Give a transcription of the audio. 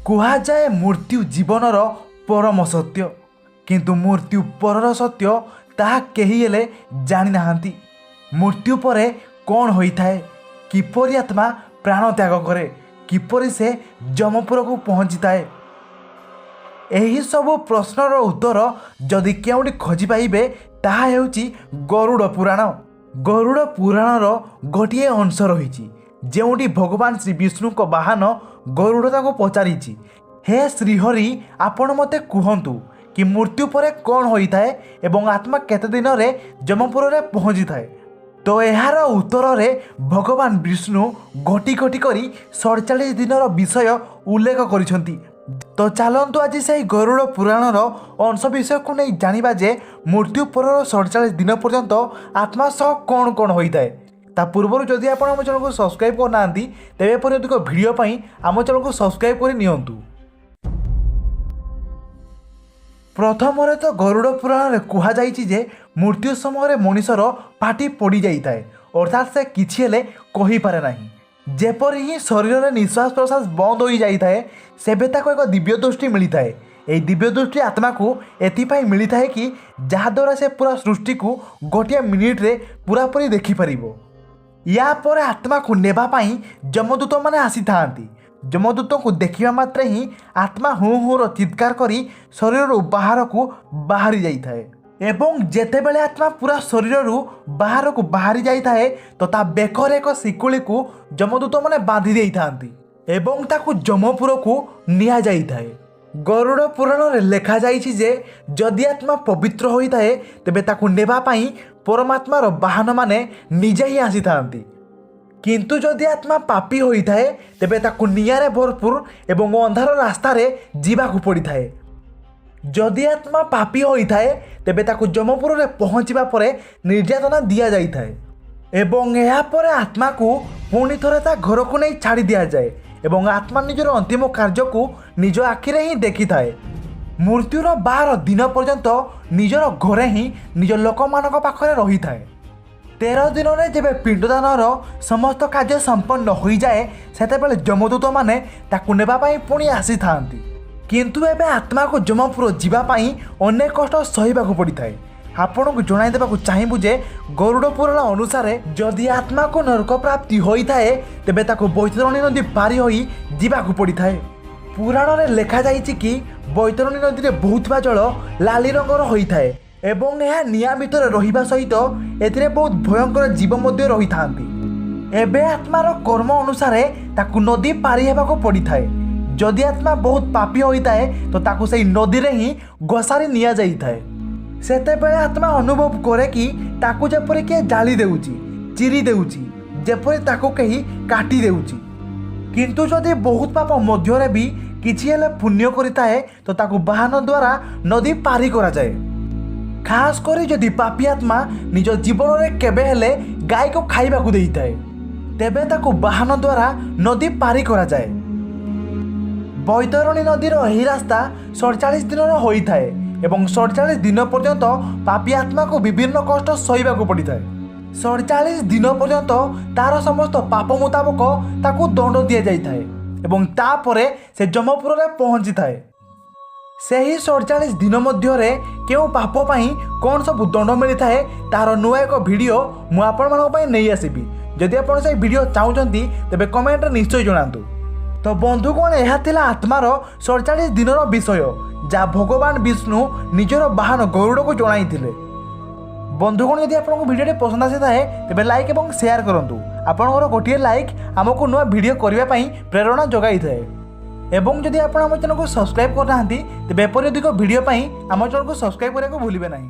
କୁହାଯାଏ ମୃତ୍ୟୁ ଜୀବନର ପରମ ସତ୍ୟ, କିନ୍ତୁ ମୃତ୍ୟୁ ପରର ସତ୍ୟ ତାହା କେହି ହେଲେ ଜାଣିନାହାନ୍ତି। ମୃତ୍ୟୁ ପରେ କ'ଣ ହୋଇଥାଏ, କିପରି ଆତ୍ମା ପ୍ରାଣ ତ୍ୟାଗ କରେ, କିପରି ସେ ଯମପୁରକୁ ପହଞ୍ଚିଥାଏ, ଏହିସବୁ ପ୍ରଶ୍ନର ଉତ୍ତର ଯଦି କେଉଁଠି ଖୋଜି ପାଇବେ, ତାହା ହେଉଛି ଗରୁଡ଼ ପୁରାଣ। ଗରୁଡ଼ ପୁରାଣର ଗୋଟିଏ ଅଂଶ ରହିଛି, ଯେଉଁଠି ଭଗବାନ ଶ୍ରୀ ବିଷ୍ଣୁଙ୍କ ବାହନ ଗରୁଡ଼ ତାଙ୍କୁ ପଚାରିଛି, "ହେ ଶ୍ରୀହରି, ଆପଣ ମୋତେ କୁହନ୍ତୁ କି ମୃତ୍ୟୁ ପରେ କ'ଣ ହୋଇଥାଏ ଏବଂ ଆତ୍ମା କେତେ ଦିନରେ ଯମପୁରରେ ପହଞ୍ଚିଥାଏ?" ତ ଏହାର ଉତ୍ତରରେ ଭଗବାନ ବିଷ୍ଣୁ ଗୋଟି ଗୋଟି କରି 47 ଦିନର ବିଷୟ ଉଲ୍ଲେଖ କରିଛନ୍ତି। ତ ଚାଲନ୍ତୁ, ଆଜି ସେହି ଗରୁଡ଼ ପୁରାଣର ଅଂଶ ବିଷୟକୁ ନେଇ ଜାଣିବା ଯେ ମୃତ୍ୟୁ ପରର 47 ଦିନ ପର୍ଯ୍ୟନ୍ତ ଆତ୍ମା ସହ କ'ଣ କ'ଣ ହୋଇଥାଏ। ତା ପୂର୍ବରୁ ଯଦି ଆପଣ ଆମ ଚ୍ୟାନେଲକୁ ସବସ୍କ୍ରାଇବ୍ କରିନାହାନ୍ତି, ତେବେ ଏପରି ଅଧିକ ଭିଡ଼ିଓ ପାଇଁ ଆମ ଚ୍ୟାନେଲକୁ ସବସ୍କ୍ରାଇବ୍ କରି ନିଅନ୍ତୁ। ପ୍ରଥମରେ ତ ଗରୁଡ଼ ପୁରାଣରେ କୁହାଯାଇଛି ଯେ ମୃତ୍ୟୁ ସମୟରେ ମଣିଷର ପାଟି ପଡ଼ିଯାଇଥାଏ, ଅର୍ଥାତ୍ ସେ କିଛି ହେଲେ କହିପାରେ ନାହିଁ। ଯେପରି ହିଁ ଶରୀରରେ ନିଶ୍ୱାସ ପ୍ରଶ୍ୱାସ ବନ୍ଦ ହୋଇଯାଇଥାଏ, ସେବେ ତାକୁ ଏକ ଦିବ୍ୟ ଦୃଷ୍ଟି ମିଳିଥାଏ। ଏହି ଦିବ୍ୟ ଦୃଷ୍ଟି ଆତ୍ମାକୁ ଏଥିପାଇଁ ମିଳିଥାଏ କି ଯାହାଦ୍ୱାରା ସେ ପୁରା ସୃଷ୍ଟିକୁ ଗୋଟିଏ ମିନିଟ୍ରେ ପୁରାପୁରି ଦେଖିପାରିବ। ୟା ପରେ ଆତ୍ମାକୁ ନେବା ପାଇଁ ଯମଦୂତମାନେ ଆସିଥାନ୍ତି। ଯମଦୂତଙ୍କୁ ଦେଖିବା ମାତ୍ରେ ହିଁ ଆତ୍ମା ହୁଁ ହୁଁର ଚିତ୍କାର କରି ଶରୀରରୁ ବାହାରକୁ ବାହାରି ଯାଇଥାଏ ଏବଂ ଯେତେବେଳେ ଆତ୍ମା ପୁରା ଶରୀରରୁ ବାହାରକୁ ବାହାରି ଯାଇଥାଏ, ତ ତା ବେକରେ ଏକ ଶିକୁଳିକୁ ଯମଦୂତମାନେ ବାନ୍ଧି ଦେଇଥାନ୍ତି ଏବଂ ତାକୁ ଯମପୁରକୁ ନିଆଯାଇଥାଏ। ଗରୁଡ଼ ପୁରାଣରେ ଲେଖାଯାଇଛି ଯେ ଯଦି ଆତ୍ମା ପବିତ୍ର ହୋଇଥାଏ, ତେବେ ତାକୁ ନେବା ପାଇଁ ପରମାତ୍ମାର ବାହନମାନେ ନିଜେ ହିଁ ଆସିଥାନ୍ତି। କିନ୍ତୁ ଯଦି ଆତ୍ମା ପାପୀ ହୋଇଥାଏ, ତେବେ ତାକୁ ନିଆଁରେ ଭରପୁର ଏବଂ ଅନ୍ଧାର ରାସ୍ତାରେ ଯିବାକୁ ପଡ଼ିଥାଏ। ଯଦି ଆତ୍ମା ପାପୀ ହୋଇଥାଏ, ତେବେ ତାକୁ ଯମପୁରରେ ପହଞ୍ଚିବା ପରେ ନିର୍ଯାତନା ଦିଆଯାଇଥାଏ ଏବଂ ଏହାପରେ ଆତ୍ମାକୁ ପୁଣି ଥରେ ତା ଘରକୁ ନେଇ ଛାଡ଼ି ଦିଆଯାଏ ଏବଂ ଆତ୍ମା ନିଜର ଅନ୍ତିମ କାର୍ଯ୍ୟକୁ ନିଜ ଆଖିରେ ହିଁ ଦେଖିଥାଏ। ମୃତ୍ୟୁର 12 ଦିନ ପର୍ଯ୍ୟନ୍ତ ନିଜର ଘରେ ହିଁ ନିଜ ଲୋକମାନଙ୍କ ପାଖରେ ରହିଥାଏ। 13 ଦିନରେ ଯେବେ ପିଣ୍ଡଦାନର ସମସ୍ତ କାର୍ଯ୍ୟ ସମ୍ପନ୍ନ ହୋଇଯାଏ, ସେତେବେଳେ ଯମଦୂତମାନେ ତାକୁ ନେବା ପାଇଁ ପୁଣି ଆସିଥାନ୍ତି। କିନ୍ତୁ ଏବେ ଆତ୍ମାକୁ ଯମପୁର ଯିବା ପାଇଁ ଅନେକ କଷ୍ଟ ସହିବାକୁ ପଡ଼ିଥାଏ। ଆପଣଙ୍କୁ ଜଣାଇ ଦେବାକୁ ଚାହିଁବୁ ଯେ ଗରୁଡ଼ ପୁରାଣ ଅନୁସାରେ ଯଦି ଆତ୍ମାକୁ ନରକ ପ୍ରାପ୍ତି ହୋଇଥାଏ, ତେବେ ତାକୁ ବୈତରଣୀ ନଦୀ ପାରି ହୋଇ ଯିବାକୁ ପଡ଼ିଥାଏ। ପୁରାଣରେ ଲେଖାଯାଇଛି କି ବୈତରଣୀ ନଦୀରେ ବହୁଥିବା ଜଳ ଲାଲି ରଙ୍ଗର ହୋଇଥାଏ ଏବଂ ଏହା ନିଆଁ ଭିତରେ ରହିବା ସହିତ ଏଥିରେ ବହୁତ ଭୟଙ୍କର ଜୀବ ମଧ୍ୟ ରହିଥାନ୍ତି। ଏବେ ଆତ୍ମାର କର୍ମ ଅନୁସାରେ ତାକୁ ନଦୀ ପାରି ହେବାକୁ ପଡ଼ିଥାଏ। ଯଦି ଆତ୍ମା ବହୁତ ପାପୀ ହୋଇଥାଏ, ତ ତାକୁ ସେଇ ନଦୀରେ ହିଁ ଘୋଷାରି ନିଆଯାଇଥାଏ। ସେତେବେଳେ ଆତ୍ମା ଅନୁଭବ କରେ କି ତାକୁ ଯେପରି କିଏ ଜାଳି ଦେଉଛି, ଚିରି ଦେଉଛି, ଯେପରି ତାକୁ କେହି କାଟି ଦେଉଛି। କିନ୍ତୁ ଯଦି ବହୁତ ପାପ ମଧ୍ୟରେ ବି କିଛି ହେଲେ ପୁଣ୍ୟ କରିଥାଏ, ତ ତାକୁ ବାହନ ଦ୍ୱାରା ନଦୀ ପାରି କରାଯାଏ। ଖାସ କରି ଯଦି ପାପୀ ଆତ୍ମା ନିଜ ଜୀବନରେ କେବେ ହେଲେ ଗାଈକୁ ଖାଇବାକୁ ଦେଇଥାଏ, ତେବେ ତାକୁ ବାହନ ଦ୍ୱାରା ନଦୀ ପାରି କରାଯାଏ। ବୈତରଣୀ ନଦୀର ଏହି ରାସ୍ତା 47 ଦିନର ହୋଇଥାଏ ଏବଂ 47 ଦିନ ପର୍ଯ୍ୟନ୍ତ ପାପୀ ଆତ୍ମାକୁ ବିଭିନ୍ନ କଷ୍ଟ ସହିବାକୁ ପଡ଼ିଥାଏ। 47 ଦିନ ପର୍ଯ୍ୟନ୍ତ ତାର ସମସ୍ତ ପାପ ମୁତାବକ ତାକୁ ଦଣ୍ଡ ଦିଆଯାଇଥାଏ ଏବଂ ତାପରେ ସେ ଯମପୁରରେ ପହଞ୍ଚିଥାଏ। ସେହି 47 ଦିନ ମଧ୍ୟରେ କେଉଁ ପାପ ପାଇଁ କ'ଣ ସବୁ ଦଣ୍ଡ ମିଳିଥାଏ, ତାହାର ନୂଆ ଏକ ଭିଡ଼ିଓ ମୁଁ ଆପଣମାନଙ୍କ ପାଇଁ ନେଇ ଆସିବି। ଯଦି ଆପଣ ସେଇ ଭିଡ଼ିଓ ଚାହୁଁଛନ୍ତି, ତେବେ କମେଣ୍ଟରେ ନିଶ୍ଚୟ ଜଣାନ୍ତୁ। ତ ବନ୍ଧୁଗଣ, ଏହା ଥିଲା ଆତ୍ମାର 47 ଦିନର ବିଷୟ, ଯାହା ଭଗବାନ ବିଷ୍ଣୁ ନିଜର ବାହନ ଗରୁଡ଼କୁ ଜଣାଇଥିଲେ। ବନ୍ଧୁଗଣ, ଯଦି ଆପଣଙ୍କୁ ଭିଡ଼ିଓଟି ପସନ୍ଦ ଆସିଥାଏ, ତେବେ ଲାଇକ୍ ଏବଂ ସେୟାର କରନ୍ତୁ। ଆପଣଙ୍କର ଗୋଟିଏ ଲାଇକ୍ ଆମକୁ ନୂଆ ଭିଡ଼ିଓ କରିବା ପାଇଁ ପ୍ରେରଣା ଯୋଗାଇଥାଏ। ଏବଂ ଯଦି ଆପଣ ଆମ ଚ୍ୟାନେଲକୁ ସବସ୍କ୍ରାଇବ୍ କରିନାହାନ୍ତି, ତେବେ ଏପରି ଅଧିକ ଭିଡ଼ିଓ ପାଇଁ ଆମ ଚ୍ୟାନେଲକୁ ସବସ୍କ୍ରାଇବ୍ କରିବାକୁ ଭୁଲିବେ ନାହିଁ।